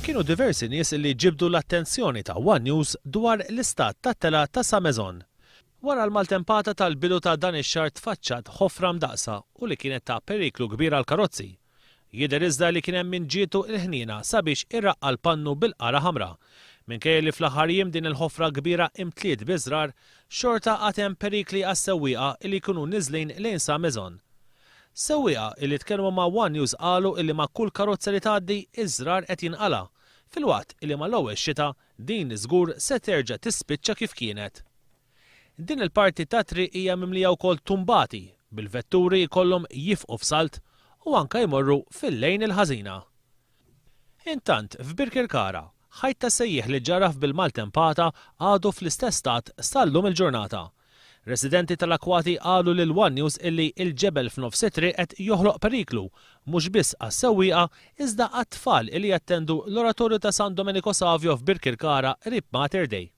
Kienu diversi nies li ġibdu l-attenzjoni ta' one News dwar l-istat tat-telgħa ta' Sa Maison. Wara l-maltempata tal-bidu ta' dan ix-xahar tfaċċat ħofra mdaqqsa u li kienet ta' periklu kbir għall-karozzi. Jidher iżda li kien hemm min ġietu l-ħniena sabiex iraqqa' l-pannu bil-qara ħamra. Minkejja li fl-aħħar jiem din il-ħofra kbira imtliet biż-żrar, xorta għad hemm perikli għas-sewwieqa li jkunu niżlin lejn Sa Maison. Sewwieqa illi tkellmu ma' one News qalu illi ma' kull karozza li tgħaddi, iż-żrar qed jinqala', filwaqt illi mal-ewwel xita din żgur se terġa' tispiċċa kif kienet. Din il-parti tat-triq hija mimlija wkoll tumbati, bil-vetturi jkollhom jifqu f'salt u anke jmorru fil-lejn il-ħażina. Intant, f'Birkirkara, ħajt ta' sejjieħ li ġġarraf bil-maltempata għadu fl-istess stat sal-lum il-ġurnata. Residenti tal-akkwati qalu lil one News illi l-ġebel f'nofs it-triq qed joħloq periklu mhux biss għas-sewwieqa iżda għat-tfal illi jattendu l-Oratorju ta' San Domenico Savio f'Birkirkara qrib Mater Dei.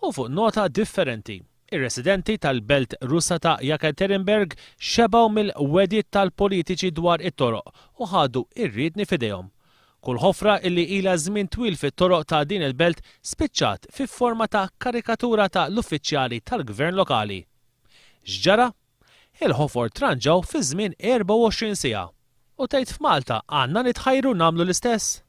U fuq nota differenti, ir-residenti tal-belt Russa ta' Yekaterinburg xebgħu mill-wegħdiet tal-politiċi dwar it-toroq u ħadu r-riedni f'idejhom. Kull ħofra illi ilha żmien twil fit-toroq ta' din il-belt spiċċat fi forma ta' karikatura ta' l-uffiċjali tal-gvern lokali. X'ġara? Il-ħofor tranġaw fi żmien 24 siegħa. U tgħid f'Malta għandna nitħajru nagħmlu l-istess?